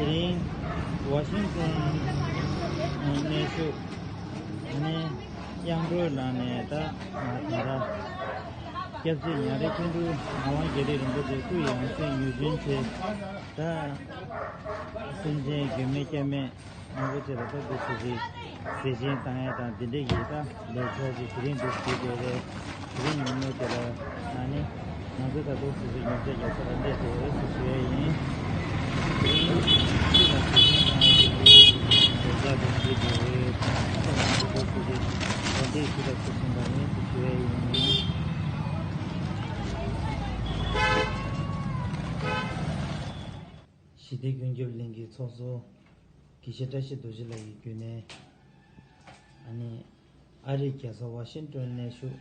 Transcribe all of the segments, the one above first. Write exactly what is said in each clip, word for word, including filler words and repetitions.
དེ་རིང་ཝ་ཤིང་ཏོན་གནས་བཞུགས་ནས་དབྱངས་སྒྲོལ་ལགས་ནས་ད་ང་ད་ལྟ་སྐྱབས་རྗེ་ཉང་རལ་མཁན་སྤྲུལ་ངག་དབང་དགེ་ལེགས་རིན་པོ་ཆེ་སྐུ་ཡི་ཡང་སྲིད་མྱུར་འབྱོན་ཆེད་ད་སེམས་ཅན་མགོན་མེད་སྐྱབས་མེད་མང་པོ་ཅིག་ལ་ད་དུ་ཞུ་གི་ཟས་སྦྱིན་བཏང་ཡས་དང་འདི་འདྲའི་གི་ད་ལས་འཆར་ཅིག་དེ་རིང་འདུག་ཞུས་བསྡད་རེད། དེ་རིང་ཉིན་མོ་དེ་ལ་ཨ་ནི་ང་ཚོ་ད་དུ་སོ་སོའི་ཉོ་ཆ་རྒྱག་ས་ལ་སླེབས་འདུག་ཟེར་ཞུ་ཡས་ཡིན། དེ་རིང་ཁྱེད་ལ་ཟས་སྦྱིན་བཏང་ཡས་དེ་རིང་ལས་འཆར་དུ་ཞུས་བསྡད་རེད། ཁྱེད་ལ་ང་ཚོ་སོ་སོའི་གོ་འདྲིས་ཞུ་ལ་ཞུ་བཞིན་པ་ཡིན་ཟེར་ཞུ་ཡས་ཡིན། ཞི་བདེ་ཀུན་ཁྱབ་གླིང་གི་ཚོགས་གཙོ་དགེ་བཤེས་བཀྲ་ཤིས་རྡོ་རྗེ་ལགས་ཀྱི་བརྒྱུད་ནས་ཨ་ནི་ཨ་རིའི་རྒྱལ་ས་ཝ་ཤིང་ཏོན་གནས་བཞུགས་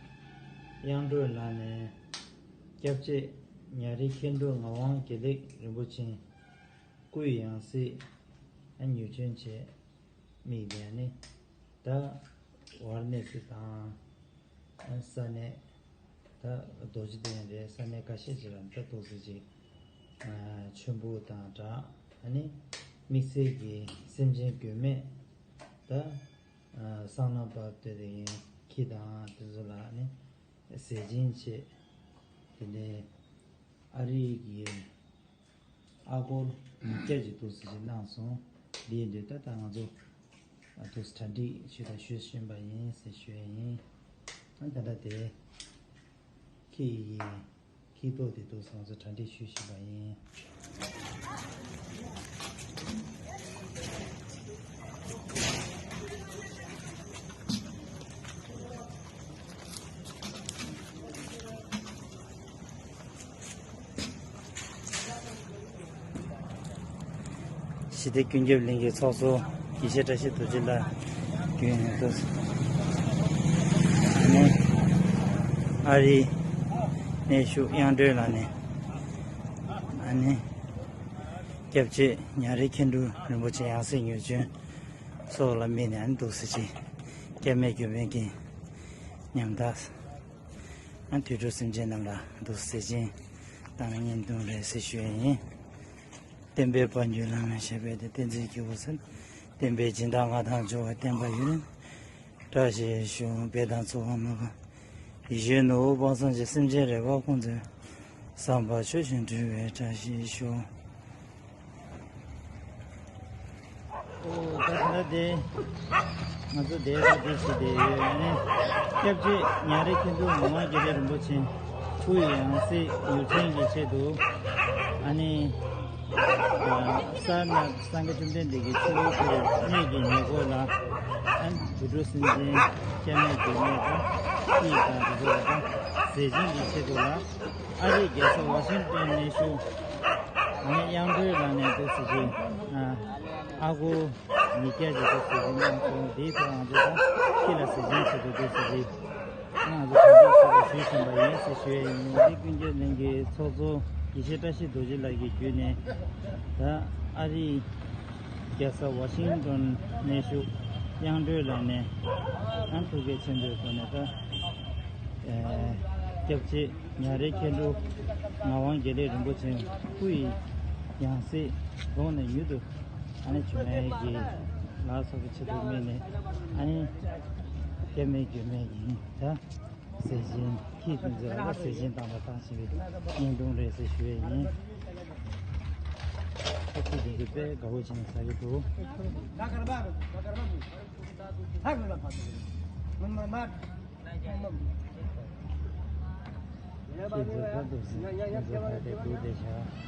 དབྱངས་སྒྲོལ་ལགས་ནས་སྐྱབས་རྗེ་ཉང་རལ་མཁན་སྤྲུལ་ངག་དབང་དགེ་ལེགས་རིན་པོ་ཆེ་སྐུ་ཡི་ཡང་སྲིད་མྱུར་འབྱོན་ཆེད་དམིགས་ནས་ནི་ད་ཝཱ་ར་ཎ་སི་དང་ས་གནས་ད་རྡོ་རྗེ་གདན་རེད། ས་གནས་ཁ་ཤས་ཅིག་ལ་ད་ཏོག་ཙམ་ཅིག་མཆོད་འབུལ་དང་སྦྲགས་ཨ་ནི་དམིགས་བསལ་གྱི་སེམས་ཅན་མགོན་མེད་ད་སང་ནངས་པ་དེ་རིང་ཁྱི་དང་དེ་ཚོ་ལ་ཨ་ནི་ཟས་སྦྱིན་ཆེད་དེ་ནས་ཨ་རིའི་གི་ཨ་སྒོར་ཉིས་བརྒྱ་ཅིག་འདུག་ཟེར་ཞིག་གནང་སོང་། འདི་ཡིན་དུས་ད་ལྟ་ང་ཚོ་འདུག་གྲ་སྒྲིག་ཞུས་དང་ཞུ་བཞིན་པ་ཡིན་ཟེར་ཞུ་ཡ་ཡིན། ད་ལྟ་དེ་ཁྱི་ཡི་ཁྱི་ཏོག་དེ་འདུག་ང་ཚོ་གྲ་སྒྲིག་ཞུ་བཞིན་པ་ཡིན། ཞི་བདེ་ཀུན་ཁྱབ་གླིང་གི་ཚོགས་གཙོ་དགེ་བཤེས་བཀྲ་ཤིས་རྡོ་རྗེ་ལགས་བརྒྱུད་ནས་ཏོག་ཙམ་ཨ་ནི་ཨ་རིའི་གནས་བཞུགས་དབྱངས་སྒྲོལ་ལགས་ནས་ཨ་ནི་སྐྱབས་རྗེ་ཉང་རལ་མཁན་སྤྲུལ་རིན་པོ་ཆེ་ཡང་སྲིད་མྱུར་འབྱོན་སོགས་ལ་དམིགས་ནས་ཨ་ནི་འདུག་ཟེར་ཅིག་སྐྱབས་མེད་མགོན་མེད་ཀྱི་ཉམ་ཐག་ཨ་དུད་འགྲོ་སེམས་ཅན་རྣམས་ལ་འདུག་ཟས་སྦྱིན་བཏང་ན་བརྙན་ཐུང་རེད་ཟེར་ཞུ་ཡས་ཡིན། བསྟན་པའི་དཔལ་འབྱོར་བླ་མེད་ཞབས་པད་བརྟན། བསྟན་འཛིན་སྐྱེས་བུ་སེམས། བསྟན་པའི་སྦྱིན་བདག་མངའ་ཐང་འབྱོར་བ་བརྟན་པ་ཡུན་རིང་བཀྲ་ཤིས་ཤོག། འབད་དང་ཚོགས་པ་མ་འགག་ཡིད་བཞིན་ནོར་བུ་དཔག་བསམ་ཤིང་། སེམས་ཅན་རེ་བ་ཀུན་བཟང་། བསམ་པ་ཆོས་བཞིན་འགྲུབ་པའི་བཀྲ་ཤིས་ཤོག། ཨོ་ད་ད་དེ་ང་ཚོ་དེ་ད་དེ་ཞིག་དེ་ཡོད་ནི། སྐྱབས་རྗེ་ཉང་རལ་མཁན་སྤྲུལ་ངག་དབང་དགེ་ལེགས་རིན་པོ་ཆེ་སྐུ་ཡི་ཡང་སྲིད་མྱུར་འཕྲིན་གྱི་ཆེད་དུ་ཨ་ནི་ས་གནས་སངས་རྒྱས་བཅོམ་ལྡན་འདས་ཀྱི་ཆོས་འཁོར་གནས་ཀྱི་ཉེ་འཁོར་ལ་ཨ་ནི་དུད་འགྲོ་སེམས་ཅན་སྐྱབས་མེད་མགོན་མེད་དང་ཁྱི་དང་དེ་ཚོ་ལ་ད་ཟས་སྦྱིན་གྱི་ཆེད་དུ་ལ་ཨ་རིའི་རྒྱལ་ས་ཝ་ཤིང་ཏོན་གནས་བཞུགས་ཨ་ནི་དབྱངས་སྒྲོལ་ལགས་ནས་འདུག་ཟེར་གྱི་ཨ་སྒོར་ཉིས་བརྒྱ་ཞིག་ཏུ་ཟས་སྦྱིན་གནང་སོང་། དེའི་ཐོག་ང་ཚོ་དང་ཁྱེད་ལ་ཟས་སྦྱིན་བྱེད་དུ་འདུག་ཟེར་གྱི་ང་ཚོ་གང་ཐུབ་ཐུབ་པ་ཞུས་ཟིན་པ་ཡིན་ཟེར་ཞུ་ཡས་ཡིན། འདི་ཀུན་ཁྱབ་གླིང་གི་ཚོགས་གཙོ་དགེ་བཤེས་བཀྲ་ཤིས་རྡོ་རྗེ་ལགས་ཀྱི་བརྒྱུད་ནས་ད་ཨ་རིའི་རྒྱལ་ས་ཝ་ཤིང་ཏོན་གནས་བཞུགས་དབྱངས་སྒྲོལ་ལགས་ནས་ཨ་ཐུགས་རྗེ་ཆེན་པོའི་སྒོ་ནས་ད་ཨེ་སྐྱབས་རྗེ་ཉང་རལ་མཁན་སྤྲུལ་ངག་དབང་དགེ་ལེགས་རིན་པོ་ཆེ་སྐུ་ཡི་ཡང་སྲིད་གདོང་ནས་མྱུར་དུ་ཨ་ནི་བྱུང་ཡས་ཀྱི་ལགས་སོ་གི་ཆེད་དུ་དམིགས་ནས་ཨ་ནི་སྐྱབས་མེད་མགོན་མེད་ཡིན་ད་ཟས་སྦྱིན་ཁྱི་དེ་ཚོ་ལ་ཟས་སྦྱིན་བཏང་བ་བཏང་བཞིན་པའི་བརྙན་ཐུང་རེད་ཟེར་ཞུ་ཡས་ཡིན། ཨ་ཁྱི་དེ་ཚོ་དཔེ་དགའ་བོ་བྱས་ནས་ཟ་གི་འདུག་ཁྱི་དེ་ཚོ་ད་དུང་ཟིན་དེ་ཚོ་ད་དེ་སྒུག་བསྡད་བཞག